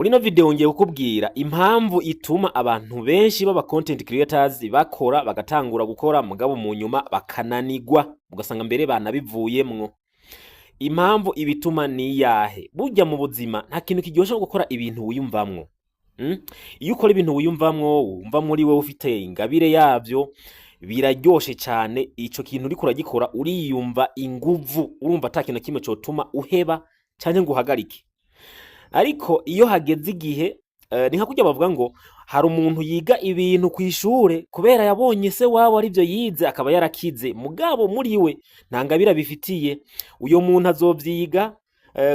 Muri ino video ngiye kukubwira impamvu ituma abantu benshi baba content creators bakora, bagatangura gukora, mugabo mu nyuma bakananigwa, ugasanga mbere banabivuyemwo. Impamvu ibituma ni iyahe? Burya mu buzima nta kintu kiryoshe nko gukora ibintu wiyumvamwo. Iyo ukora ibintu wiyumvamwo, wumva muri wewe ufite ingabire yavyo, biraryoshe cyane. Ico kintu uriko uragikora uriyumva inguvu, urumva ata kintu na kimwe cotuma uheba canke ngo uhagarike. Ariko iyo hageze igihe, ni nka kurya bavuga ngo hari umuntu yiga ibintu kw'ishure kubera yabonye se wabo arivyo yize akaba yarakize, mugabo muri we nta ngabire abifitiye. Uyo muntu azovyiga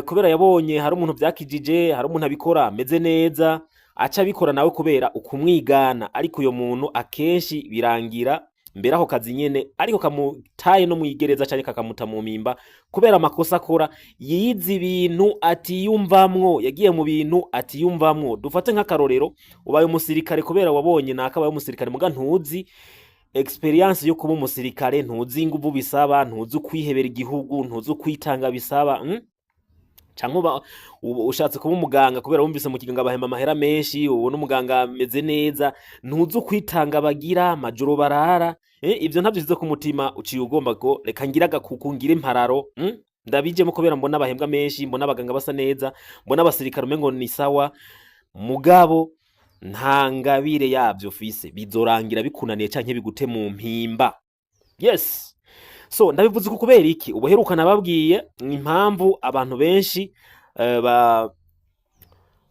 kubera yabonye hari umuntu vyakijije, hari umuntu abikora ameze neza, aca abikora nawe kubera ukumwigana. Ariko uyo muntu akenshi birangira mbere ako kazi nyene ariko kamutaye no mwigereza canke kakamuta mu mpimba kubera amakosa akora. Yize ibintu atiyumvamwo, yagiye mu bintu atiyumvamwo. Dufate nk'akarorero, ubaye umusirikare kubera wabonye naka abaye umusirikare, muga ntuzi experience yo kuba umusirikare, ntuzi inguvu bisaba, ntuzi ukwihebera igihugu, ntuzi ukwitanga bisaba, Canke uba ushatse kuba umuganga kubera wumvise mu kiganga bahemba amahera menshi, ubona umuganga ameze neza, ntuzi ukwitanga bagira, amajoro barara, ivyo ntavyo ushize ku mutima. Uciye ugomba ngo reka ngire agakuku, ngire impararo, Ndabijemo kubera mbona bahembwa menshi, mbona abaganga basa neza, mbona abasirikare umengo ni sawa, mugabo nta ngabire yavyo ufise. Bizorangira bikunaniye canke bigute mu mpimba. Yes, so ndabivuze uku kubera iki? Ubuheruka nababwiye impamvu abantu benshi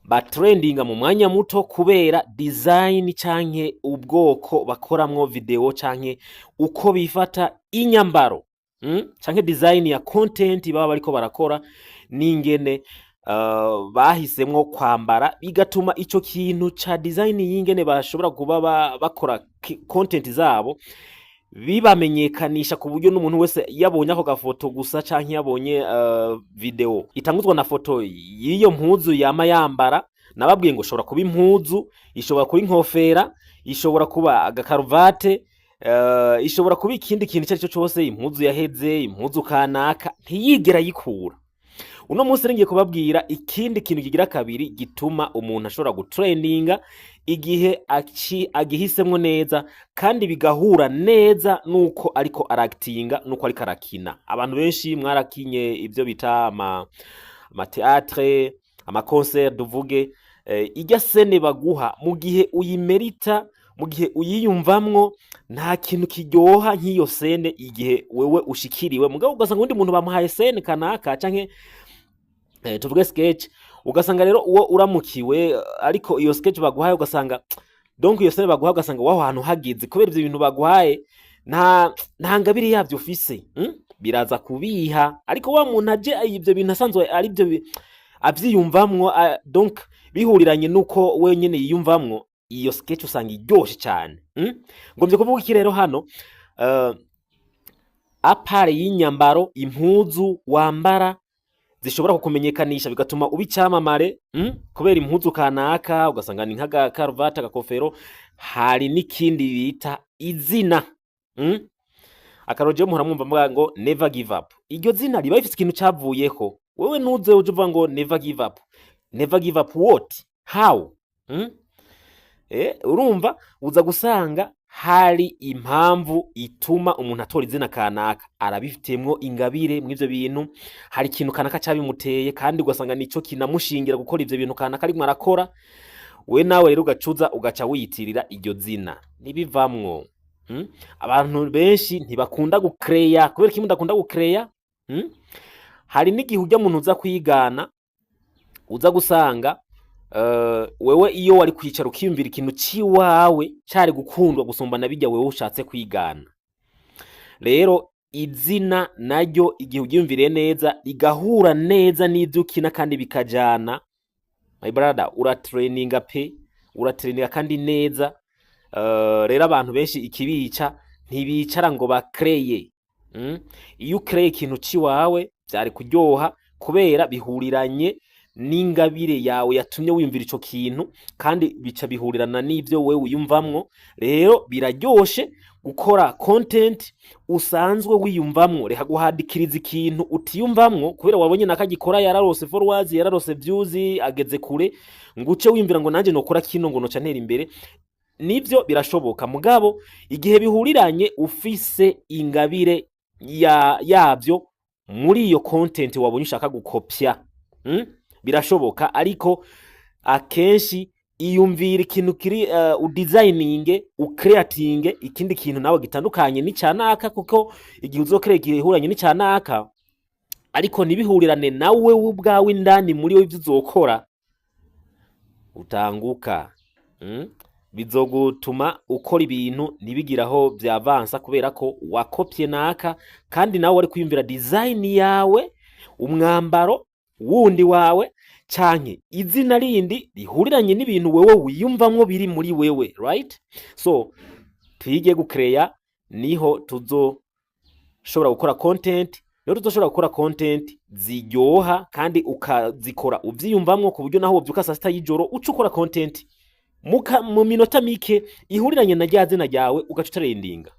ba trendinga mu mwanya muto kubera design canke ubwoko bakoramwo video canke uko bifata inyambaro, Canke design ya content baba bariko barakora n'ingene bahisemwo kwambara, bigatuma ico kintu ca design y'ingene bashobora kuba bakora content zabo bibamenyekanisha, ku buryo n'umuntu wese yabonye ako gafoto gusa canke yabonye video itanguzwa na foto y'iyo mpuzu yama yambara. Nababwiye ngo ishobora kuba impuzu, ishobora kuba inkofera, ishobora kuba agakaruvate, ishobora kuba ikindi kintu icyo ari cyo cyose, impuzu yaheze, impuzu kanaka ntiyigera yikura. Uno munsi ngiye kubabwira ikindi kintu kigira kabiri gituma umuntu ashobora gutrendinga igihe agihisemwo neza kandi bigahura neza nuko ariko aractinga, nuko ariko arakina. Abantu benshi mwarakinye ibyo bita ama théâtre, ama concert duvuge, irya scène baguha mu gihe uyimerita, mu gihe uyiyumvamwo, nta kintu kiryoha nk'iyo scène igihe wewe ushikiriwe. Mugabo ugasanga undi muntu bamuhaye scène kanaka canke tuvuge sketch, ugasanga rero uwo uramukiwe, ariko iyo sketch baguhaye ugasanga, donc iyo scène baguhaye ugasanga waho hantu hageze kubera ivyo bintu baguhaye nta ngabire yavyo ufise, Biraza kubiha. Ariko wa muntu aje ivyo bintu asanzwe ari byo avyiyumvamwo, donc bihuriranye nuko wenyene yiyumvamwo, iyo sketch usanga iryoshe cyane, Ngomvye kuvuga iki rero hano? À part y'inyambaro, impuzu wambara zishobora kukumenyekanisha bigatuma uba icyamamare, Kubera impuzu kanaka, ugasanga ni nk'agakaruvati, agakofero. Hari n'ikindi bita izina, Akarorero, muhora mwumva mvuga ngo "Never give up". Iryo zina riba rifise ikintu cavuyeho. Wewe ntuze uje uvuga ngo "Never give up". Never give up what? How? Urumva uza gusanga hari impamvu ituma umuntu atora izina kanaka, arabifitemwo ingabire mw'ivyo bintu, hari ikintu kanaka cabimuteye, kandi ugasanga nico kinamushingira gukora ivyo bintu kanaka arimwo arakora. We nawe rero ugacuza ugaca wiyitirira iryo zina, ntibivamwo, Abantu benshi ntibakunda gucreya. Kubera iki mudakunda gucreya, Hari n'igihe urya muntu uza kwigana, uza gusanga wewe iyo wari kwicara ukiyumvira ikintu ciwawe cari gukundwa gusumba na bijya wewe ushatse kwigana. Rero izina naryo, igihe uryiyumviriye neza, rigahura neza n'ivyo ukina kandi bikajana, my brother, uratrendinga pe, uratrendinga kandi neza. Rero abantu benshi ikibica, ntibicara ngo bakreye, Iyo ukreye ikintu ciwawe vyari kuryoha kubera bihuriranye n'ingabire yawe yatumye wiyumvira ico kintu, kandi bica bihurirana n'ivyo wewe wiyumvamwo. Rero biraryoshe. Gukora content usanzwe wiyumvamwo. Reka guhadikiriza ikintu utiyumvamwo kubera wabonye nakagikora, yararose followers, yararose views, ageze kure, ngo uce wiyumvira ngo nanje nokora kino ngo noca ntera imbere. Nivyo, birashoboka, mugabo igihe bihuriranye ufise ingabire ya yavyo muri iyo content wabonye ushaka gukopya, Birashoboka, ariko akenshi iyumvira ikintu kiri udesigninge, ucreatinge ikindi kintu nawe gitandukanye n'icanaka, kuko igihe uzocrea igihuranye n'icanaka ariko ntibihurirane nawe ubwawe indani muri we, ivyo uzokora utanguka, Bizogutuma ukora ibintu ntibigire aho vyavansa kubera ko wakopye naka, kandi nawe wari kwiyumvira design yawe, umwambaro wundi wawe canke izina rindi rihuriranye n'ibintu wewe wiyumvamwo biri muri wewe, right? So twige gucreya, niho tuzoshobora gukora content, niho tuzoshobora gukora content ziryoha kandi ukazikora uvyiyumvamwo, ku buryo naho wovyuka saa 6 y'ijoro uca ukora content mu minota mike ihuriranye na rya zina ryawe, ugaca utrendinga.